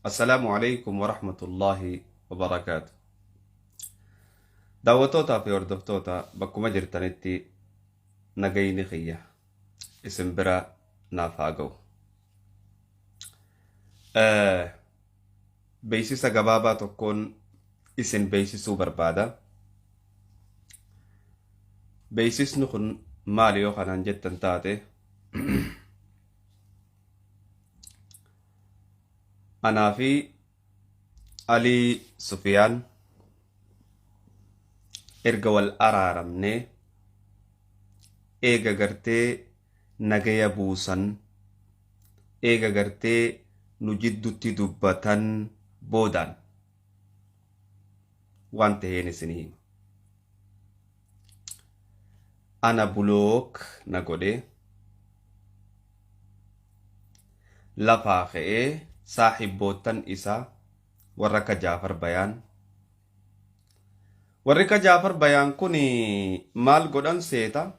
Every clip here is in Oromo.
Assalaamu alaikum warahmatullaahi wabarakaatu. Daawwattootaa fi hordoftoota bakkuma jirtanitti nagayni kiyya isin bira naaf haa ga'u. Beeksisa gabaabaa tokkoon isin beeksisuu barbaada. Beeksisni kun maali yoo kanaan jettan taate, anaa fi Alii Sufiyaan erga wal araaramnee, eega gartee nagaya buusan, eega gartee nu jiddutti dubbatan boodaan waan taheen isinii hima. Ana block na godhe, lafaa ka'ee saaxibboottan isaa warra akka Jaafar Bayaan. Warri akka Jaafar Bayaan kun maal godhan seeta?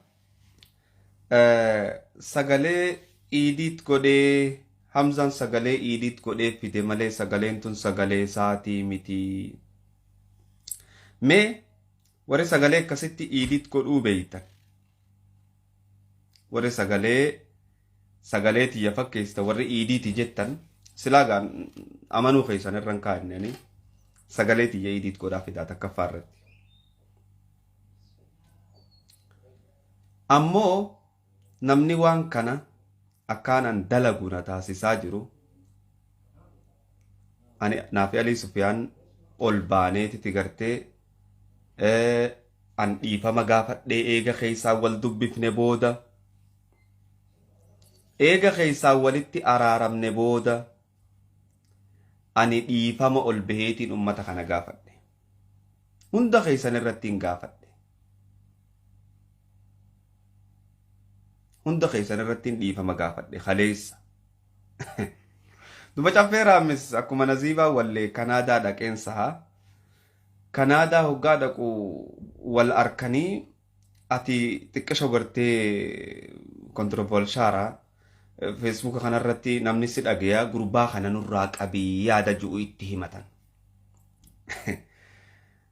Sagalee iidiit godhee, Hamzaan sagalee iidiit godhee fide malee sagaleen tun sagalee isaatii miti. Mee warri sagalee akkasitti iidiit godhuu beeytan, warri sagalee sagalee tiyya fakkeessita, warri iidiiti jettan, silaa gaan amanuu keessan irra hin kaa'annanii sagalee tiyya iidiit godhaa fidaa takkaffaa irratti. Ammoo namni waan kana akkaanan dalagu na taasisaa jiru, ani naafi Alii Sufiyaan ol baaneetiti gartee an dhiifama gaafadhee, eega keessaa wal dubbifne booda, eega keessaa walitti araaramne booda, ani dhiifama ol baheetiin ummata kana gaafadhe. Hunda keessan irratti hin gaafadhe. Hunda keessan irratti hin dhiifama gaafadhe kaleessa. Duba Caffee Raamis akkuma Naziibaa wallee Kanaadaa dhaqeen saha. Kanaadaa hoggaa dhaqu wal arkanii, ati xiqqisho gartee controversial Feesbuuka kanarratti namni si dhagaya, gurbaa kana nurraa qabii yaada ju'u itti himatan.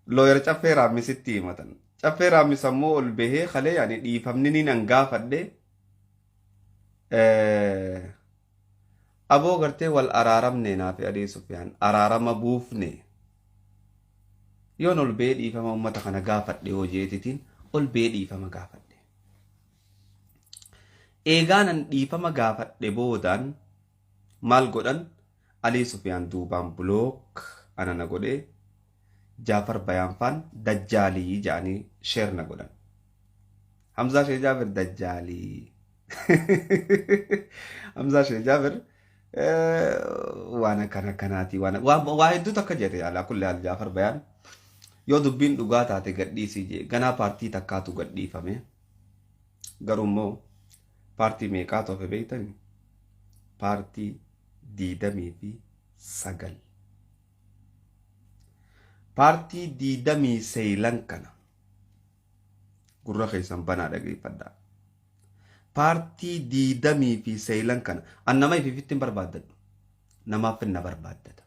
Lawyer Caffee Raammisitti himatan. Caffee Raammis ammoo ol bahee kalee ani dhiifamni ni nan gaafadhe. Aboo gartee wal araaramne, naafi Alii Sufiyaan araarama buufne. Yoon ol bahee dhiifama uummata kana gaafadhe yoo jeetitiin ol bahee dhiifama gaafadhe. Eegaanan dhiifama gaafadhe boodaan maal godhan? Alii Sufiyaan duubaan block ana na godhee, Jaafar Bayaanfaan dajjaalii jedhanii share na godhan. Hamzaa Shee Jaafir dajjaalii. Hamzaa Shee Jaafir waan akkana akkanaati, waan waa hedduu takka jedhe. Alaa kulli haal, Jaafar Bayaan yoo dubbiin dhugaa taate gadhiisii jee, ganaa paartii takkaatu gadhiifame. Garuu immoo paartii meeqaatu hafe beektani? Paartii 29. Paartii 29 kana gurra keessan banaa dhageeffadhaa. Paartii 29 kana an nama ifiifitti hin barbaaddadhu. Namaaf na barbaaddata.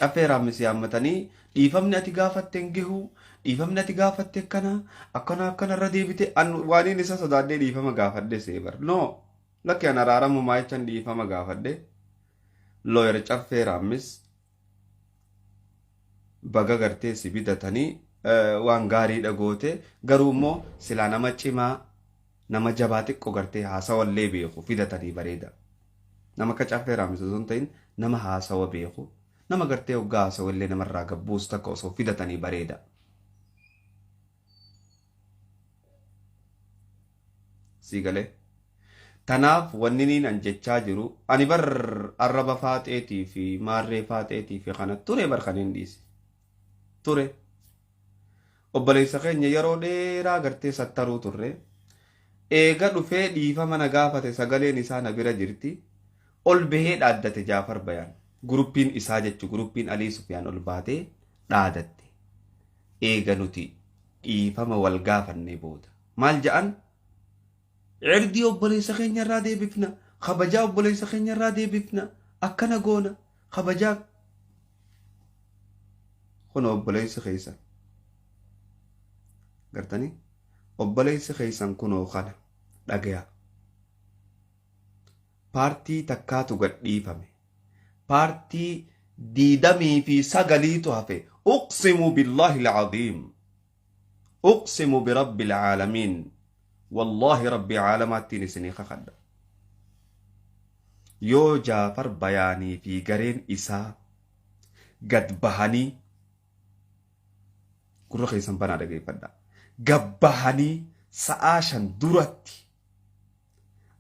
Caffee Raammis yaammatanii, dhiifamni ati gaafatte hin gahu, dhiifamni ati gaafatte akkana akkana akkana irra deebite, an waaniin isa sodaadhee dhiifama gaafadhe see bar. No, lakki, an araaramumaa jechan dhiifama gaafadhe. Lawyer Caffee Raammis baga gartee si bidatanii, waan gaariidha goote, garuu immoo silaa nama cimaa, nama jabaa xiqqoo gartee haasawallee beeku fidatanii bareeda. Nama akka Caffee Raammis osoo hin ta'in, nama haasawa beeku, nama gartee hoggaa haasawallee namarraa gabbuus takka osoo fidatanii bareeda. Sii galee. Tanaaf wanni niin an jechaa jiru, ani bar arraba faaxeetii fi maarree faaxeetii fi kana ture bar kan hin dhiise. Ture. Obboleessa keenya yeroo dheeraa gartee sattaruu turre. Eega dhufee dhiifama na gaafate, sagaleen isaa na bira jirti. Ol bahee dhaaddate Jaafar Bayaan. Guruppiin isaa jechu, guruppiin Alii Sufiyaan ol baatee dhaadatte. Eega nuti dhiifama wal gaafannee booda. Maal ja'an? Cirdii obboleessa keenya irraa deebifna. Kabajaa obboleessa keenya irraa deebifna. Akkana goona. Kabajaa. Kun obboleessi keessan. Gartanii? Obboleessi keessan kunoo kana dhagaya. Paartii takkaatu gadhiifame. Paartii 29tu hafe. Uqsimu billaahi alcaziim. Uqsimu birabbi alcaalamiin. Wallaahi rabbi caalamaattiin isinii kakadha. Yoo Jaafar Bayaanii fi gareen isaa gad bahanii, gurra keessan banaa dhageeffadha. Gad bahanii sa'aa 5 duratti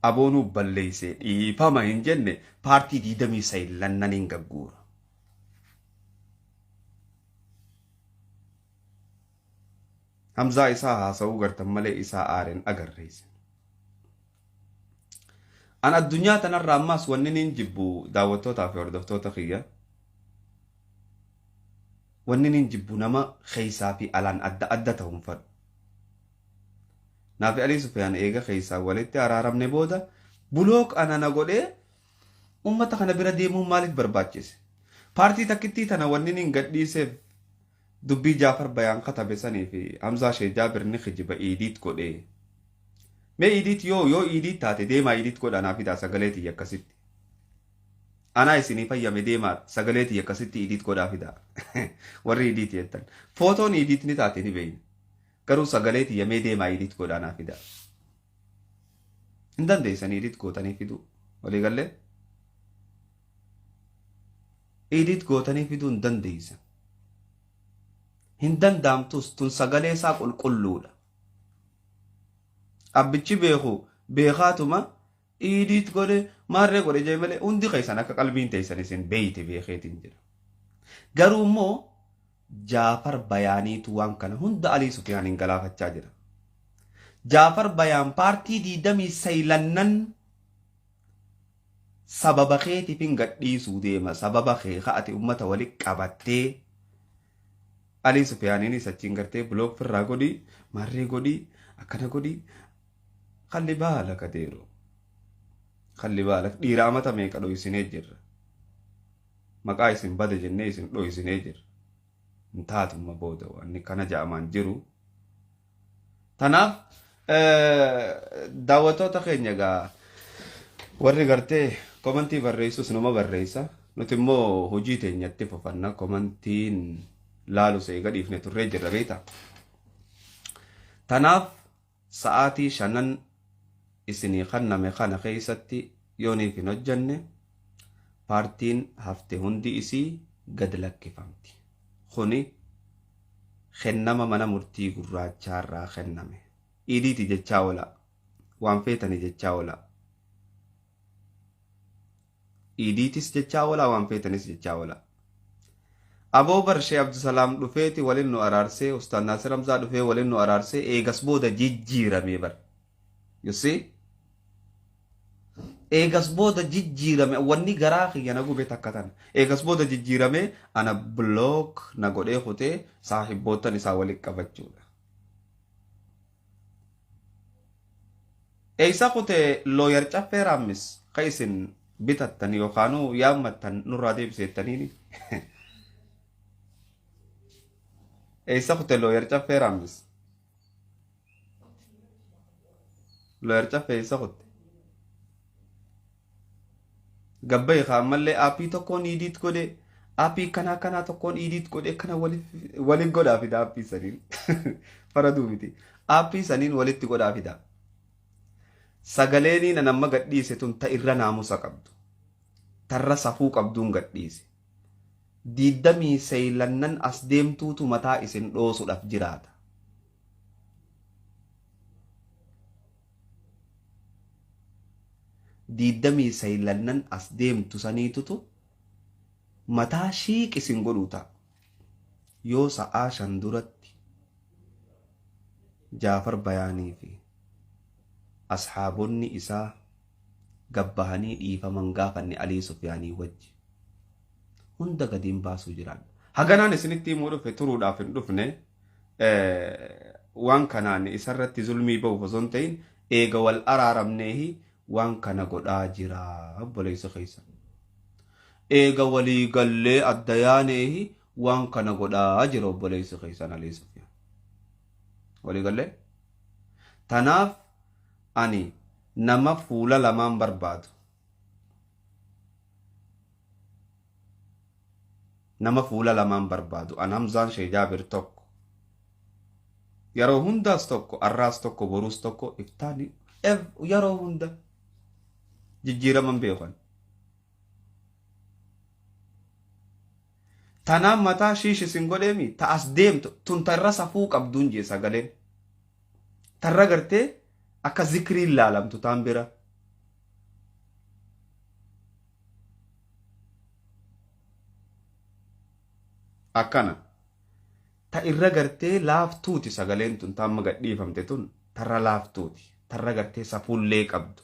aboonuu balleessee dhiifama hin jenne, paartii 29 hin gagguura. Hamzaa isaa haasa'uu gartan malee isaa aareen agarreessan. An addunyaa tanarraa ammaas wanni niin jibbu, daawwattootaa fi hordoftoota kiyya, wanni niin jibbu nama keessaa fi alaan adda adda ta'uun fadhu. Naafi Alii Sufiyaan eega keessaa walitti araaramne booda block ana na godhee ummata kana bira deemuun maaliif barbaachise? Paartii takkittii tana wanni niin gadhiiseef dubbii Jaafar Bayaan katabe sanii fi Hamzaa Shee Jaabir ni kijiba, edit godhee. Mee edit yoo edit taate deemaa edit godhaa naa fidaa sagalee tiyya akkasitti. Anaa isinii fayyame, deemaa sagalee tiyya akkasitti edit godhaa fidaa. Warri edit jettan. Footoon edit ni taate ni beeyna. Garuu sagalee tiyya mee deemaa edit godhaa naa fidaa. Hin dandeessanii edit gootanii fiduu. Waliigallee? Edit gootanii fiduu hin dandeessan. Hin danda'amtus, tun sagalee isaa qulqulluudha. Abbichi beeku beekaatuma edit godhe maarree godhe jee malee hundi keessan akka qalbiin teessan isin beeyte beekeetiin jira. Garuu immoo Jaafar Bayaaniitu waan kana hunda Alii Sufiyaaniin galaafachaa jira. Jaafar Bayaan paartii 29 sababa keetiif hin gadhiisuu deema. Sababa kee ati ummata wali qabattee Alii Sufiyaaniinis achiin gartee block firraa godhii, marree godhii, akkana godhii, kalli baala kadeeru. Kalli baala dhiira amata meeqa dhoysinee jirra. Maqaa isin bade jennee isin dhoysinee jirra. Hin taatumma booda wanni kana ja'amaan jiru. Tanaaf daawwattoota keenya egaa warri gartee komantii barreessus numa barreessa. Nuti immoo hojii teenyatti fufanna, komantiin laalu seega dhiifne turree jirra beekta. Tanaaf sa'aatii 5n isinii kanname kana keessatti yooniif hin hojjanne, paartiin hafte hundi isii gad lakkifamti. Kuni kennama mana murtii gurraachaarraa kenname. Edit jechaa oola. Waan feetani jechaa oola. Editis jechaa oola, waan feetanis jechaa oola. Aboo Barshee Abdusalaam dhufeeti waliin nu araarsee, Ustaad Naasir Hamzaa dhufee waliin nu araarsee, eegas booda jijjiirame bar. You see? Eegas booda jijjiirame, wanni garaa kiyya na gube takka tana. Eegas booda jijjiirame, ana block na godhee kutee saahibbootan isaa walitti qabachuudha. Eessa kutee lawyer Caffee Raammis ka isin bitattan yookaanuu yaammattan nurraa deebiseettaniini. Eessa kutee lawyer Caffee Raammis? Lawyer Caffee eessa kutte? Gabbayi kaa ammallee aappii tokkoon edit godhe, aappii kanaa kanaa tokkoon edit godhe, kana waliin godhaa fida, aappii saniin faraduu miti, aappii saniin walitti godhaa fida. Sagaleeniin an amma gadhiise tun ta irra naamusa qabdu, tarra safuu qabduun gadhiise. 29n as deemtuutu mataa isin dhoosuudhaaf jiraata. 29n as deemtu saniitutu mataa shiiq isin godhuu ta'a. Yoo sa'aa 5 duratti Jaafar Bayaanii fi ashaabonni isaa gabbahanii dhiifaman gaafanne Alii Sufiyaanii wajji hunda gadiin baasuu jiraadha. Haganaan isinitti himuu dhufe, turuudhaaf hin dhufne. Waan kanaan isarratti zulmii bahuuf osoo hin ta'in, eega wal araaramneehi. waan kana godhaa jira obboleessa keessan. Eega walii gallee adda yaaneehi waan kana godhaa jira obboleessi keessan Alii Sufyaan. Walii gallee? Tanaaf ani nama fuula lamaan barbaadu. Nama fuula lamaan barbaadu. An Hamzaan Shee Jaabir tokko. Yeroo hundaas tokko, arraas tokko, boruus tokko, iftaani yeroo hunda jijjiiraman beekan. Tanaan mataa shiish isin godheemi ta as deemtu tun tarra safuu qabduun jee sagaleen. Tarra gartee akka zikriin laalamtu taan bira. Akkana. Ta irra gartee laaftuuti sagaleen tun ta amma gadhiifamte tun tarra laaftuuti. Tarra gartee safuullee qabdu.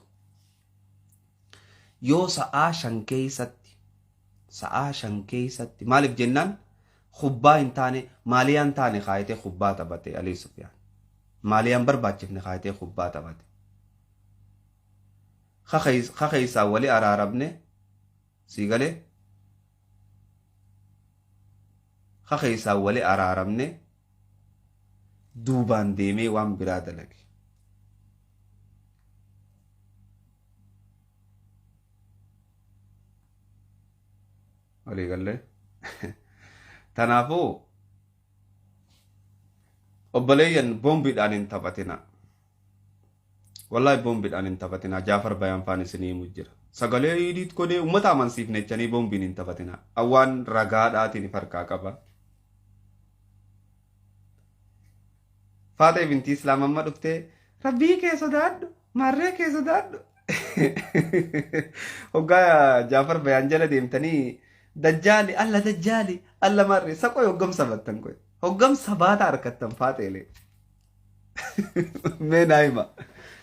Yoo sa'aa 5 keessatti sa'aa 5 keessatti maaliif jennaan kubbaa hin taane maaliyaan taane kaayatee kubbaa taphate Alii Sufyaan. Maaliyaan barbaachifne kaayatee kubbaa taphate. Ka keessaa wali araaramne sii galee ka keessaa wali araaramne duubaan deemee waan biraa dalage. Walii gallee. Tanaafuu obboleeyyan boombiidhaan hin taphatina. Wallahi boombiidhaan hin taphatina. Jaafar Bayaan faan isinii himu jira. Sagalee idiit godhee uummata amansiifne jechanii boombiin hin taphatina. Awwaan ragaadhaatiin farkaa qaba. Faaxee bintii Islaam amma dhuftee rabbii kee sodaadhu maarree kee sodaadhu. Hoggaa Jaafar Bayaan jala deemtanii dajjaali alla dajjaali alla maarree saqoy hoggam sabattan koy hoggam sabaata harkattan faaxeelee. Mee naa hima.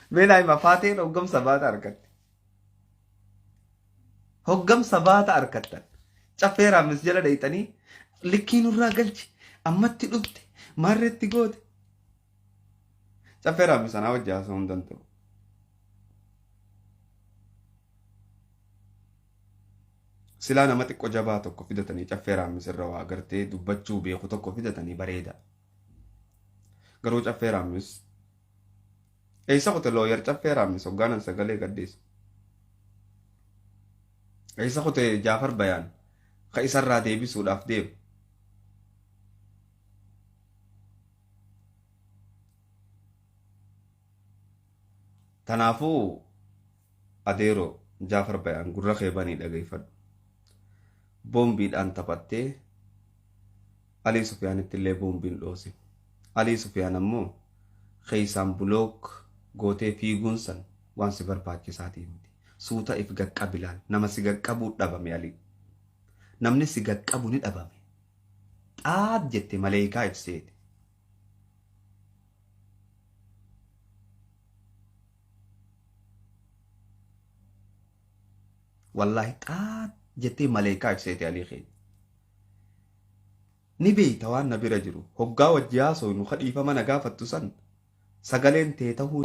Mee naa hima faaxeen hoggam sabaata harkatti. Hoggam sabaata harkattan. Caffee raammis jala dheeyxanii likkii nurraa galchi ammatti dhufte maarreetti goote. Caffee raammis anaa wajji haasa'uu hin danda'u. Silaa nama xiqqo jabaa tokko fidatanii caffee raammis irra waa gartee dubbachuu beeku tokko fidatanii bareeda. Garuu caffee raammis eessa kute looyar caffee raammis hoggaanan sagalee gadhiisa. Eessa kute Jaafar Bayaan ka isarraa deebisuudhaaf deemu. Tanaafuu adeeroo Jaafar Bayaan gurra kee banii dhageeffadhu. Boombiidhaan taphattee Alii Sufiyaanitti illee boombiin dhoosin. Alii Sufiyaan ammoo keessaan bulook gootee fiiguun san waan si barbaachisaatii miti. Suuta if gaqqabi laal. Nama si gaqqabuu dhabame Alii. Namni si gaqqabu ni dhabame. Xaat jette maleekaa if seete. Wallaahi xaat jettee maleekaa if seete Alii keenya. Ni beeyta waan na bira jiru. Hoggaa wajji haasofnu ka dhiifama na gaafattu san sagaleen tee tahuu